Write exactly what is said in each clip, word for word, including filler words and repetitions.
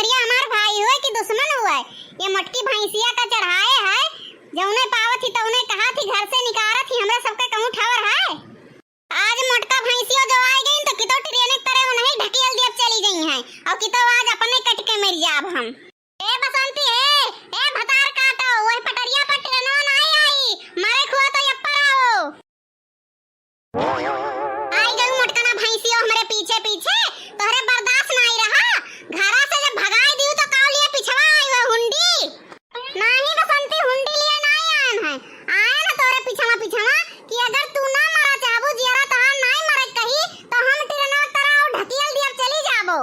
ये हमार भाई हुए कि दुश्मन हुए? ये मोटकी भैंसिया का चढ़ाए है, जौने पावत ही तौने कहा थी, घर से निकारत ही, हमरा सबके कहूँ ठवर है। आज मोटका भैंसियो जो आइ गईं तो कितो ट्रेन के तरह उन्हें ढकेल दियब चली गई हैं, और कितो आज अपने कट के मर जाब हम। ए बसंती, ए, ए भतार काटो, वही पटरिया पर ट्रेनवा नाई आई, मरे खुआ तो यप्पर आओ। आई गई मोटकना भैंसियो हमरे पीछे पीछे, तोहरे बर्दाश्त नाई रहा, घरा से जब भगाई दियो तो काव लिए पिछवा आई हुए हुंडी। नाही बसंती, हुंडी लिए नाही आयन है, आयन है तोरे पिछवा पिछवा कि अगर तू ना मरा चाहबू, जियरा तोहार नाही मरे कही, तो हम टिरनवा तरह और ढकियल दियब चली जाबो।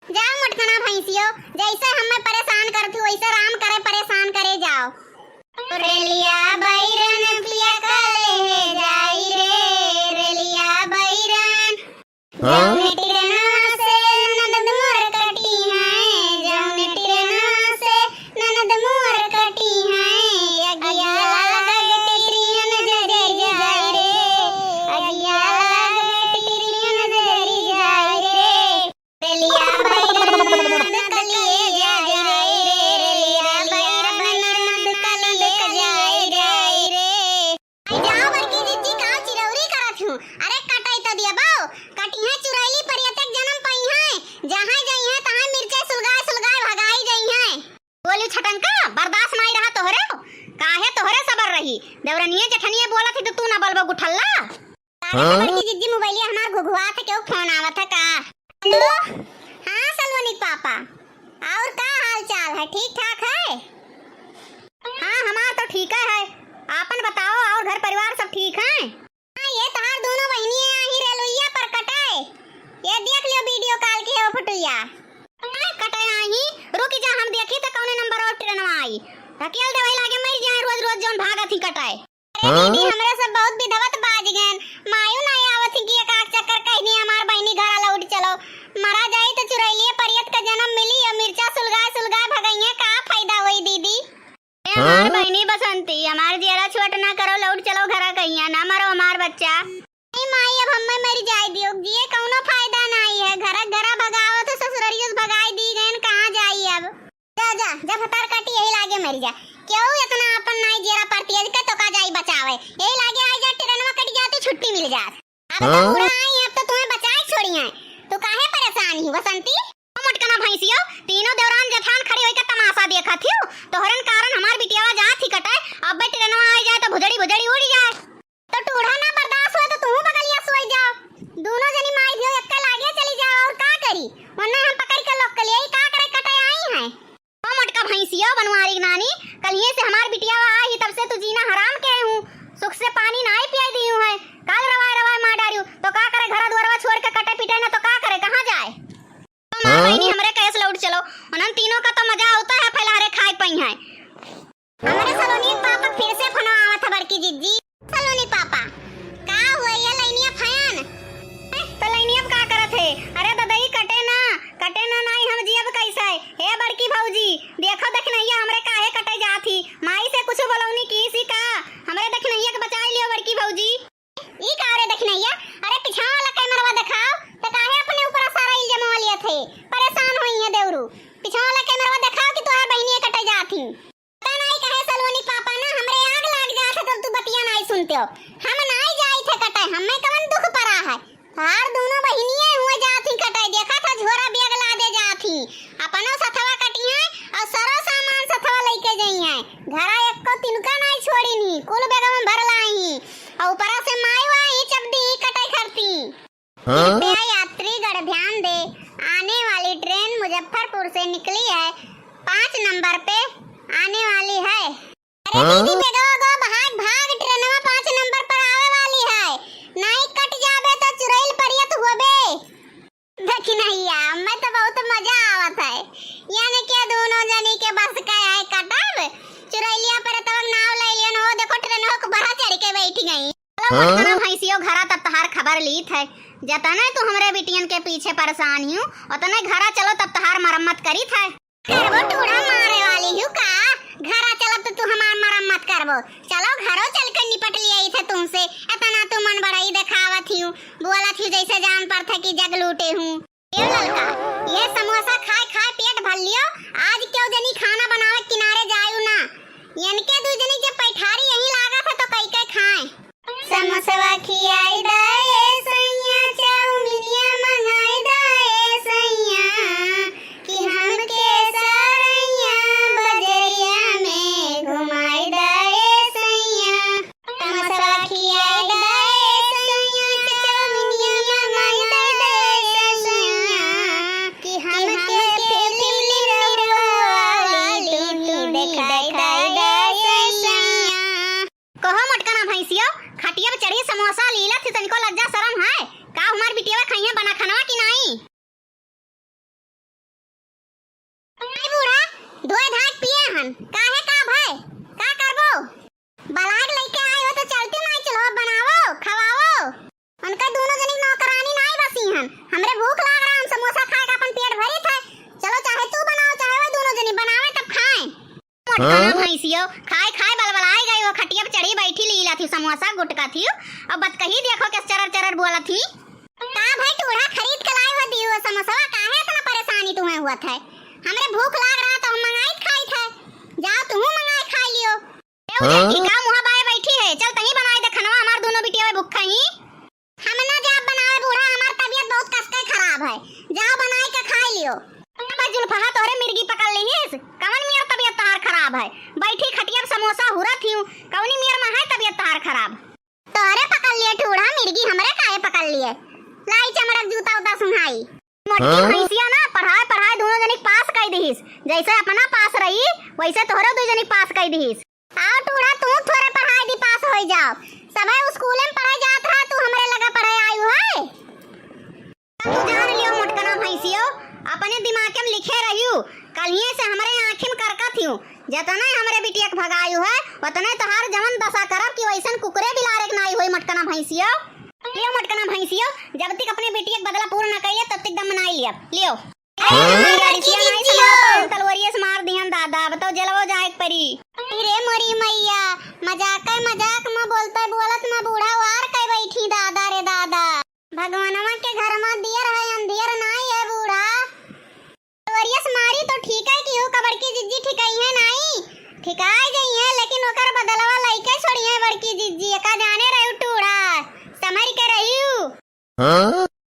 जाओ मोटकना भैंसियो, जैसे हमें परेशान करत हू, वैसे राम करे परेशान करे जाओ। रेलिया बैरन पिया का ले जाई रे, रेलिया बैरन। हाँ? जौने टिरनवा से ननद मोर कटी हैं, जौने टिरनवा से ननद मोर कटी हैं, अगिया लाग टिरियन जरी जाई रे, अगिया लाग टिरियन जरी जाई रे। रेलिया बैरन ननद कलिए जाई रे, रेलिया बैरन ननद कलिए जाई रे। आई जाओ बड़की जिज्जी, का चिरौरी करत हूँ? अरे कटाई तो दिया बाऊ, कटिहे चुरैली पर ये तक जन्म पाई हैं, जहाँ जाई हैं तहाँ मिर्चा सुलगाए सुलगाए भगाई जाई हैं। बोली छटंका, बर्दाश्त नाई रहा तोहरे, काहे तोहरे सबर रही? देवरनिये जेठनिये बोलत ही तो तू ना बोलबो गुठल्ला। तारे हाँ? बड़की जिज्जी मोबाइलिया हमार घुघुआ थे, केहू फोन आवत है का? हेलो, हाँ सलोनी पापा, और का हाल चाल है? ठीक ठाक है? हाँ, हमार तो ठीक है, है। आपन बताओ, और घर परिवार सब ठीक है? हाँ, ये तहार दोनों बहिनिये आही रेलुइया पर कटाए। ये देख लियो वीडियो कॉल की है वो फोटुइया। हाँ, कटाए आही, रुकी जा, हम देखी तो कौने नंबर और ट्रेनवा आई। ढकेल देवै लागे मर जाए रोज रोज जौन भागत ही कटाए। अरे हाँ? दीदी, हमरे सब बहुत विधवत बाज गएन। मायू नाई आवत ही कि एक आख चक्कर कह दी हमार बहिनी घरा लौट चलो। मरा जाई तो चुरैलिये परियत का जन्म मिली और मिर्चा सुलगाए सुलगाए भगइये, का फायदा होई दीदी? ए हमार हाँ? बहिनी बसंती, हमार जियरा छोट ना करो, लौट चलो घरा कहिया, ना मरो हमार बच्चा। नहीं माई, अब हमें मर जाए दियो, जिए कौनो फायदा नाई है। घरा घरा भगावत है, ससुररियों से भगाई दी गएन, कहाँ जाई अब? जा, जा, जा भतार काटी, यही लागे मर जा। क्यों इतना अपन नाई जियरा परती है, के तो का जाई बचावे? यही लागे आई जा, ट्रेनवा कट जाती, छुट्टी मिल जात। अब तो हाँ? बूढ़ा आई, अब तो तुम्हें बचाए छोड़ी हैं। तू काहे परेशान ही बसंती? ओ मोटकना भैंसियो, तीनों देवरान जेठान खड़ी होइके तमाशा देखत हियो। तोहरन कारण हमार बिटियावा जात ही कटाए, अब बे ट्रेनवा आई जाए तो भुजड़ी भुजड़ी उड़ी जाए। तो टूढ़ा ना बर्दाश्त होए तो तू बगलिया सोई जाओ। दोनों जनी माई धियो एक्के लागे चली जाओ और का करी? वरना हम पकड़ के लोग के लिए का करे कटाए आई हैं। ओ मोटका भैंसियो बनवारी के नानी, कलिये से हमार बिटियावा आई ही तब से तू जीना हराम के हूँ। सुख से पानी नाई पियाई दियू है। काल रवाए रवाए मार डारियो, तो का करे घरा दुआरवा छोड़ के कटे पीटे ना तो का करे, कहाँ जाए? तो मार हाँ? बहिनी हमरे कहे से लौट चलो, उन्हन तीनों का तो मजा होता है, फैलारे खाए पई हैं। हमरे सलोनी पापा फिर से फोन आवत है बड़की जिज्जी। सलोनी पापा, का हुआ ये लाइनिया फैन? तो लाइनिया का करत है? अरे ददई कटे ना, कटे ना नाई हम जियब कैसे? हे बड़की भौजी, देखो दखिनैया हमरे काहे कटे जात ही, माई से कुछ बोलौनी की सी का? हमरे दखिनैया के बचाई लियो बड़की भौजी। ई का रे दखिनैया? अरे पिछवा वाला कैमरवा देखाओ, तो काहे अपने ऊपर सारा इल्जाम लिया थे? परेशान होई है देवरू। पिछवा वाला कैमरवा देखाओ कि तोहार बहिनिया कटे जात ही। पता नहीं काहे सलोनी पापा ना हमरे आग लाग जात है, तब तू बतिया नहीं सुनते हो। हम नहीं जाई थे कटे, हमें कवन दुख पड़ा है? तोहार दोनों बहिनिये हुए जात ही कटे, देखा था झोरा बैग लादे जात ही, अपनो सथवा कटिहे और सरो सामान सथवा लेके जइहे। घरा एक्को तिनका नहीं छोड़ी नी, कुल बैगवा में भर लाई। और ऊपरा से माई वाई चपदी कटाई करती। हाँ? कृपया यात्रीगण ध्यान दे, आने वाली ट्रेन मुजफ्फरपुर से निकली है, पाँच नंबर पे आने वाली है। अरे हाँ? दीदी, बेगवा गो भाग, भाग, ट्रेनवा पाँच नंबर पर आवे वाली है, नहीं कट जाबे तो चुरैल परियत होबे। दखिनैया, मैं तो बहुत मजा आवत है। यानी के दोनों जनी के बस का है कटब। चुरैलिया पर तब नाव ले लियन हो, देखो ट्रेन हो बड़ा चढ़ के बैठ गई। चलो हाँ? मोटकना भैंसियो घरा तब तहार खबर लीत है। जतने तू हमरे बिटियन के पीछे परेशान हियो, उतने घरा चलो तब तहार मरम्मत करीत है। करबो टूढ़ा मारे वाली हूँ का? घरा चलब तो तू हमार मरम्मत करबो। चलो घरो चल के निपट लिया इथे तुमसे। इतना तू मन बड़ाई देखावत हियो, बोलत हियो जैसे जान पर था कि जग लूटे हूँ। ए ललका, ये समोसा खाए खाए पेट भर लियो। काहे, का भय? का करबो? बलाक लइके आए हो तो चलती नाई, चलो बनावो, खवावो। उनका दोनों जनी नौकरानी नाई बसी हन। हमरे भूख लाग रहा, हम समोसा खाए का अपन पेट भरी थे। चलो चाहे तू बनाओ, चाहे वो दोनों जनी बनावे तब खाए। मोटकना भैंसियो, खाए खाए बलबलाए गई हो, खटिया पे चढ़ी बैठी लीला थी, समोसा गुटका थी, और बतकही देखो कैसे चरर चरर बोला थी। का भाई टूढ़ा खरीद के लाई हो दी हो समोसवा, काहे इतना परेशानी तुम्हें हुआ थे? हमरे भूख लाग रहा तो हम मंगाई खाई थे, जाओ तुम मंगाए खा लियो। ए, उधर हाँ? ठिका मुँह बाए बैठी है, चल तही बनाए दे खनवा, हमार दोनों बिटिया भूखा ही। हम ना जाब बनावे बूढ़ा, हमार तबीयत बहुत कसके खराब है, जाओ बनाए के खाए लियो। अब जुल्फहा तोहरे मिर्गी पकड़ लिहिस, कवन मियर तबीयत तहार खराब है? बैठी खटिया पे समोसा हुरत हिउ, कवनी मियर में है तबीयत तहार खराब? तोहरे पकड़ लिए ठूढ़ा मिर्गी, हमरे काहे पकड़ लिए? लाई चमड़क जूता उता सुहाई। मोटकी हाँ? भैंसिया ना पढ़ाए पढ़ाए दोनों जनी के पास कई दिहिस, जैसे अपना पास रही वैसे तोहरे दू जनी के पास कई दिहिस। आओ टूढ़ा, तू थोड़े पढ़ाई भी पास होई जाओ। सभे स्कूले में पढ़े जात रहा, तू हमरे लगे पढ़े आयु है। तू जान लियो मोटकना भैंसियो, अपने दिमाग में लिखे रहियो, कलिए से हमरे आँखी में करकत हियो, जतने हमरे बिटिया के भगायु है, उतने तोहार जवन दशा करब कि वैसन कुकुरे बिलारे के नाई होई मोटकना भैंसियो। लियो मोटकना भैंसियो, जब तक अपने बिटिया के बदला पूर्ण न कइले, तब तक दम नाई लियब। लियो। हाँ? अरे, लड़की जिज्जी हो। तलवरिये से मार दिहन दादा, अब तो जेलवो जाए के परी। अरे मोरी मैया, मजाक है, मजाक में बोलते बोलत में बूढ़ा वार के बैठी दादा रे दादा। भगवानवा के घर में दियर है, अंधियर नाई है बूढ़ा। तलवरिये से मारी तो ठीक है कि हो का बड़की जिज्जी ठिकाई है नाई, ठिकाई गई है, लेकिन ओकर बदलवा लइके छोड़ी है बड़की जिज्जी, एका जाने रहू टूढ़ा, समझ के रहू। हाँ?